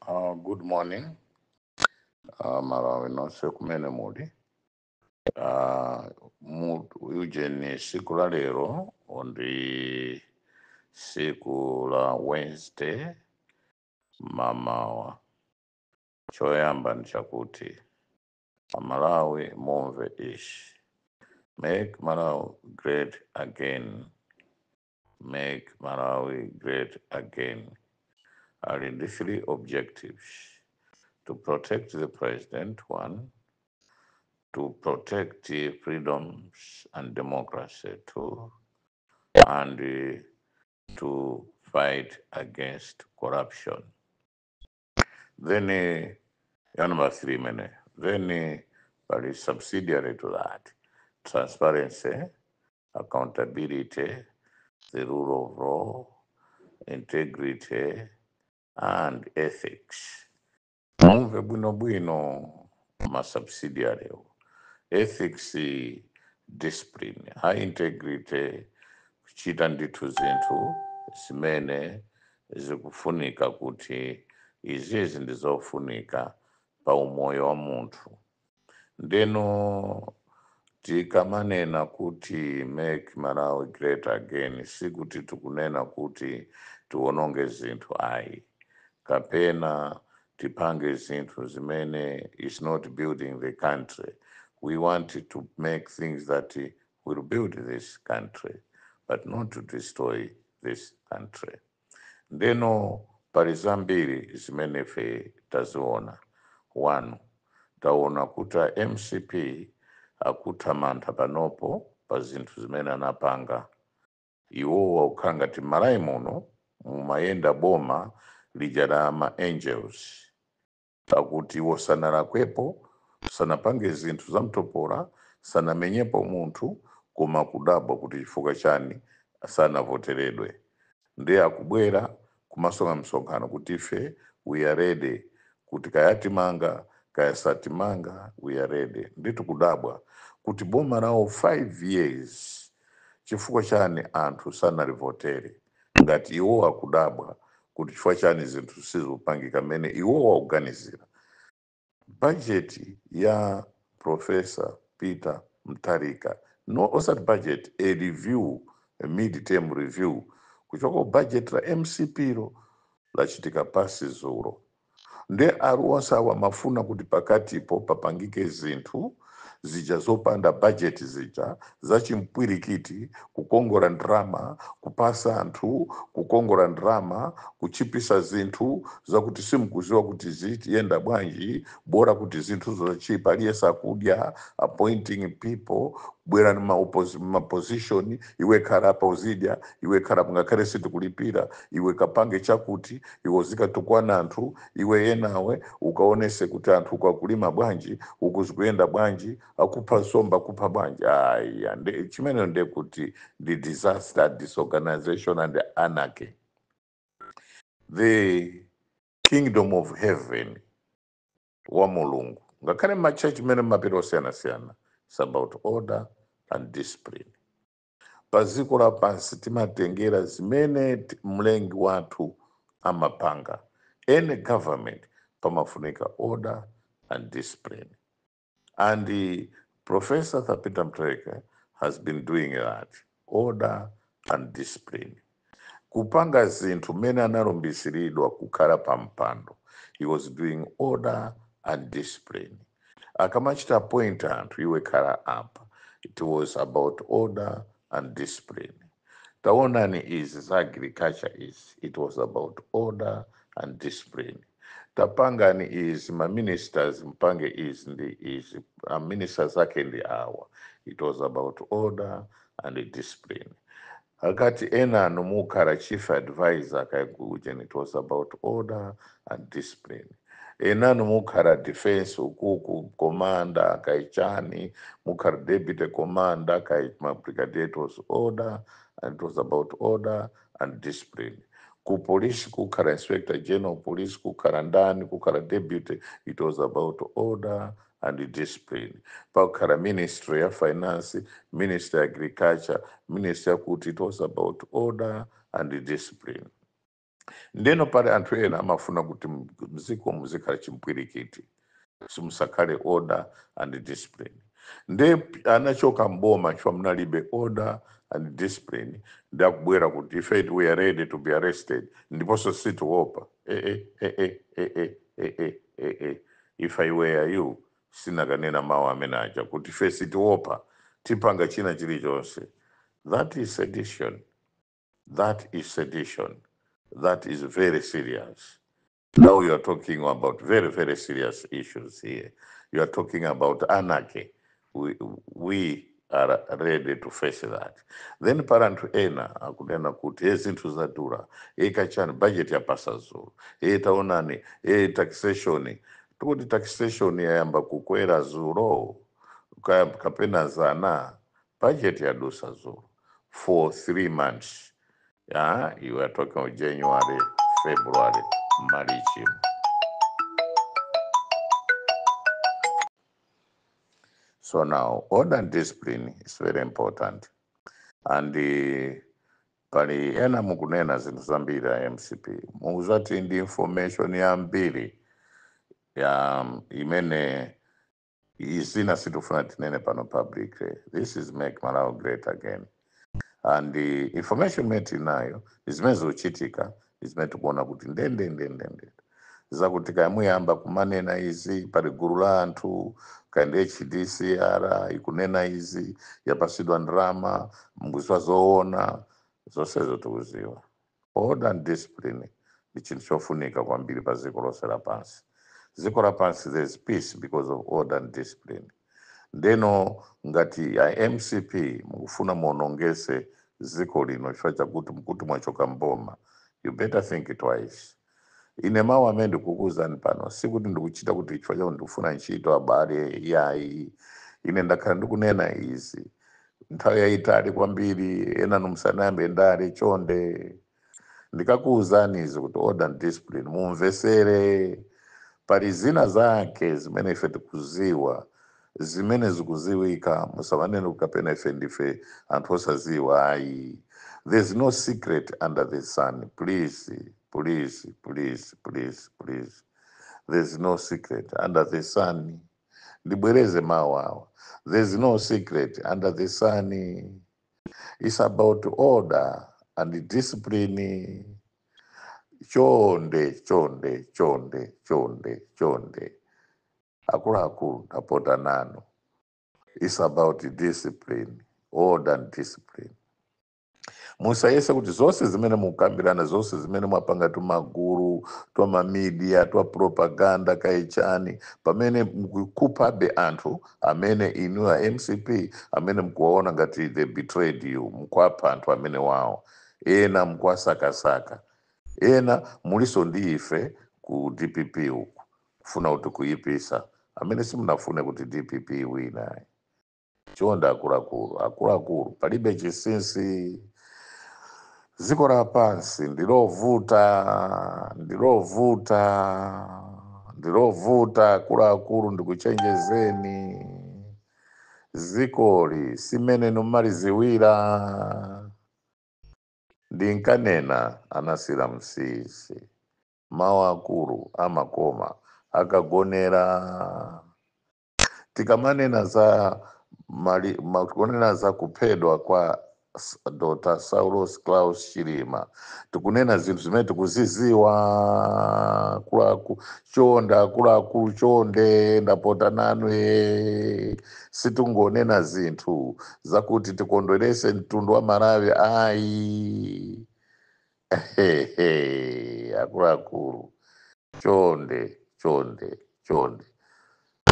Good morning, Malawi nonse kumene muli. Ujeni siku la lero ndi siku la Wednesday mamawa. Choyamba ndi chakuti Amalawi mumve ishi: Make Malawi great again, Make Malawi great again. Ali ndi three objectives: to protect the president, one; to protect the freedoms and democracy, two; and to fight against corruption. Then, yeah, number three, many. Then, but it's subsidiary to that: transparency, accountability, the rule of law, integrity, and ethics. Mumve bwino bwino ma subsidiary. Ethics, discipline, high integrity, kuchita ndithu zinthu zimene zikufunika kuti izizi ndizofunika pa umoyo wa munthu. Ndeno tikamanena kuti Make Malawi Great Again, sikuti tikunena kuti tiwononge zinthu ayi, kapena tipange zinthu zimene is not building the country. We want to make things that will build this country, but not to destroy this country. Ndeno pali zambiri zimene ife taziona. One, taona kuti a MCP akuthamantha panopo pa zinthu zimene anapanga iwowa, kukhala ngati Malawi muno mumayenda boma lija la ma angels, pakuti iwo sanalakwepo, sanapange zinthu zamtopola, sanamenyepo munthu, koma kudabwa kuti chifukwa chani sanavoteredwe. Ndiye akubwera kumasonga msonkhano kuti ife we are ready, kuti kaya timanga, kaya satimanga, we are ready. Nditu kudabwa kuti boma lawo 5 years, chifukwa chani anthu sanalivotere, ngati iwo akudabwa kuti chifukwa chani zinthu sizikupangika mmene iwo wakuganizira. Budget ya Professor Peter Mutharika, no, osati budget, a review, a mid-term review kuchoka ku budget la MCP lo lachitika pasi zulo. Nde aliwonse awa mafuna kuti pakatipo papangike zinthu zija zopanda budget, zija zachimpwirikiti, kukongola ndrama, kupasa anthu, kukongola ndrama, kuchipisa zinthu zakuti simukuziwa kuti ziyenda bwanji, bora kuti zinthu zochipa, aliyense akudya, appointing people, kubwera ni ma position, iwe khala apa uzidya, iwe khala apa ngakhale sitikulipira, iwe kapange chakuti, iwe uzikatukwana anthu, iwe yenawe ukaonese kuti anthu ukakulima bwanji, ukuzikuyenda bwanji, akupha nsomba, akupha bwanji. Aya, chimene ndekuti ndi disaster, disorganization and anarchy. The kingdom of heaven wa Mulungu, ngakhale machechi mene mapiri osiyanasiyana, it's about order and discipline. Pa dziko lapansi timatengera zimene mlengi wathu amapanga. Any government pamafunika order and discipline, and the Professor Peter Mutharika has been doing that order and discipline, kupanga zinthu mmene analumbisiridwa kukhala pa mpando. He was doing order and discipline. Akamachita appoint anthu, iwe khala apa, it was about order and discipline. Taonani izi za agriculture izi, it was about order and discipline. Tapangani izi, maministers mpange izi ndi izi, ministers ake ndi awa, it was about order and discipline. Akati ena mukhala chief advisor kaikujen, it was about order and discipline. Enanu mukhala defense ukuku commander kaichani, mukhala deputy commander kai brigadier, it was order and it was about order and discipline. Ku police kukhala inspector general police, kukhala ndani, kukhala deputy, it was about order and discipline. Pakukhala ministry ya finance, ministry ya agriculture, ministry yakuti, it was about order and discipline. Ndeno pali anthu ena amafuna kuti mdziko muzikhala chimpwirikiti, simusakhale order and discipline. Nde anachoka mboma chifukwa munalibe order and discipline, ndi akubwera kuti ife we are ready to be arrested, ndiponso sitiopa. Eh, eh, eh, eh, eh, eh, eh, eh, eh, eh. If I were you, sinakanena mawu amene aja kuti ife sitiopa, tipanga china chilichonse. That is sedition. That is sedition. That is very serious. Now you are talking about very, very serious issues here. You are talking about anarchy. We are ready to face that. Then pali anthu ena akunena kuti e zinthu zadura, e kachani, budget yapasa zulu, e taonani, e taxation. Tikuti taxation yayamba kukwera zulo kapena zana, budget yadusa zulu for 3 months. Yeah, you are talking of January, February, March. So now, order and discipline is very important. And pali ena mukunena zinthu zambiri a MCP, muzati ndi information yambiri ya imene izina sitifuna tinene pano publicly. This is Make Malawi Great Again. And the information imene tinayo, zimene zikuchitika, zimene tikuona kuti ndendendendende zakuti kaya muyamba kumanena izi, pali gulu la anthu kandi HDCR ikunena izi, yapasidwa ndrama, mkuziwa zoona zonsezo tikuziwa. Order and discipline ndi chinthu chofunika kwambiri pa dziko lonse lapansi. Dziko lapansi, there is peace because of order and discipline. Ndeno ngati a MCP mukufuna muonongese dziko lino chifukwa chakuti mukuti mwachoka mboma, you better think twice. Ine mawu amene ndikukuwuzani pano, sikuti ndikuchita kuti chifukwa chakuti ndikufuna ntchito, abale, yayi. Ine ndakhala ndikunena izi nthawi yayitali kwambiri. Ena musanayambe ndale, chonde, ndikakuwuzani izi kuti order and discipline, mumvesere. Pali zina zake zimene ife tikuziwa, zimene zikuziwika. Musamanene kapena ife ndife anthu osaziwa, ayi. There's no secret under the sun. Please, please, please, please, please, there's no secret under the sun. Ndibwereze mawu awa: there's no secret under the sun. It's about order and discipline. Chonde, chonde, chonde, chonde, chonde, akuluakulu, ndapota nanu. It's about discipline, order and discipline. Musayese kuti zonse zimene mukambirana, zonse zimene mwapanga, tumagulu twama media twa propaganda kaichani, pamene mukuphabe anthu amene inu a MCP amene mukuwaona ngati they betrayed you. Mukuapha anthu amene wawo, ena mukuwasakasaka, ena muliso ndi ife ku DPP uku kufuna kuti kuyipisa, amene simunafune kuti DPP wina. Chonde akuluakulu, akuluakulu, palibe chinsinsi. Dziko lapansi ndilovuta, ndilovuta, ndilovuta. Akuluakulu, ndikuchenjezeni, zikoli simene numaliziwira. Ndinkanena anasira msisi, mawu akulu amakoma akagonera. Tikamanena za kunena za kuphedwa kwa Dr. Saulos Klaus Chilima, tikunena zinthu zimene tikuziziwa. Akuluakulu, chonde, akuluakulu, chonde, ndapota nanu. Sitingonena zinthu zakuti tikondwerese mtundu wa Malawi, ayi. Hehe, akuluakulu, chonde, chonde, chonde.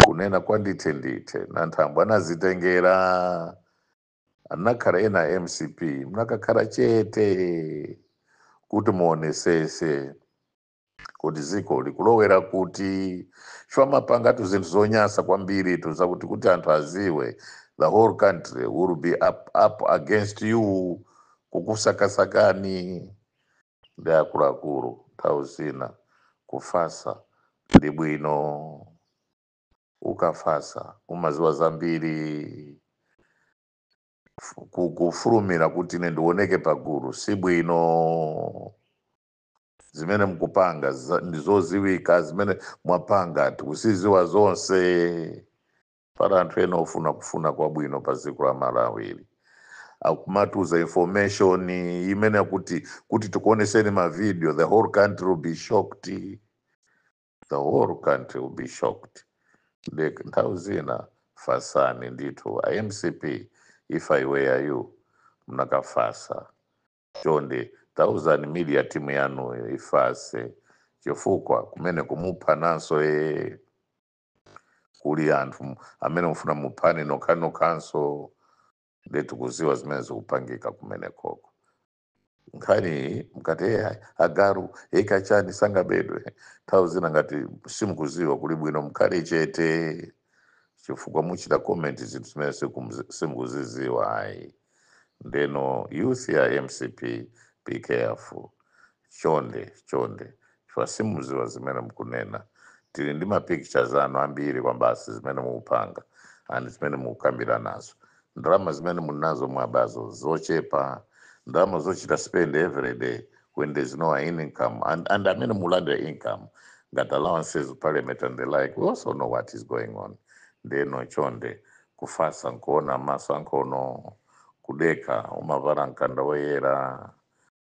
Kunena kwa ndithe ndithe na nthambwe anazitengera, anakhala ena MCP mnakakhala chete kuti muonesese kuti ziko likulowera kuti chwamapangatu zinthu zonyasa kwambiri tu zakuti kuti anthu aziwe, the whole country will be up against you, kukusakasakani. Ndi akuluakulu, nthawi zina kufasa ndi bwino. Ukafasa umaziwa zambiri. Kufulumira kuti ine ndioneke pagulu si bwino. Zimene mukupanga ndi zoziwika, zimene mwapanga tikuziziwa zonse. Pali anthu ena ofuna kufuna kwabwino pa dziko la Malawi akumatuza information imene kuti tikuoneseni ma video, the whole country will be shocked, the whole country will be shocked. Nthawi zina fasani ndithu. MCP, if I were you, mnakafasa. Chonde tauzani media team yanuyo ifase, chifukwa kumene kumupha nanso kuli anthu amene mufuna muphane nokhanokhanso. Ndetikuziwa zimene zikupangika kumene koko. Nkhani iyi mukati, "Eh, agaru ekachani sangabedwe." Nthawi zina ngati simukuziwa, kuli bwino mukhale chete, chifukwa muchita comment zinthu zimene simukuziziwa ayi. Ndeno youth ya MCP, be careful, chonde chonde, chifukwa simuziwa zimene mukunena. Tili ndi ma pictures anu ambiri kwambasi, zimene mukupanga and zimene mukukambira nazo. Ndalama zimene munazo mwabazo zochepa, ndalama zochita spend every day when there's no income. And amene mulandira income ngati allowances, parliament and the like, we also know what is going on. Ndeno chonde, kufasa nkuona maso ankhono, kudeka umavala mkanda woyera.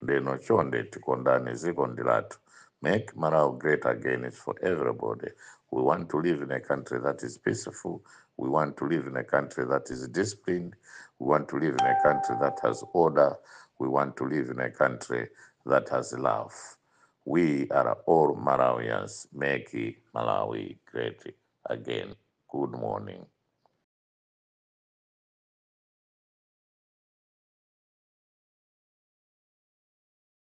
Ndeno chonde tikondane, ziko ndilathu. Make Malawi great again is for everybody. We want to live in a country that is peaceful. We want to live in a country that is disciplined. We want to live in a country that has order. We want to live in a country that has love. We are all Malawians. Make Malawi great again. Good morning.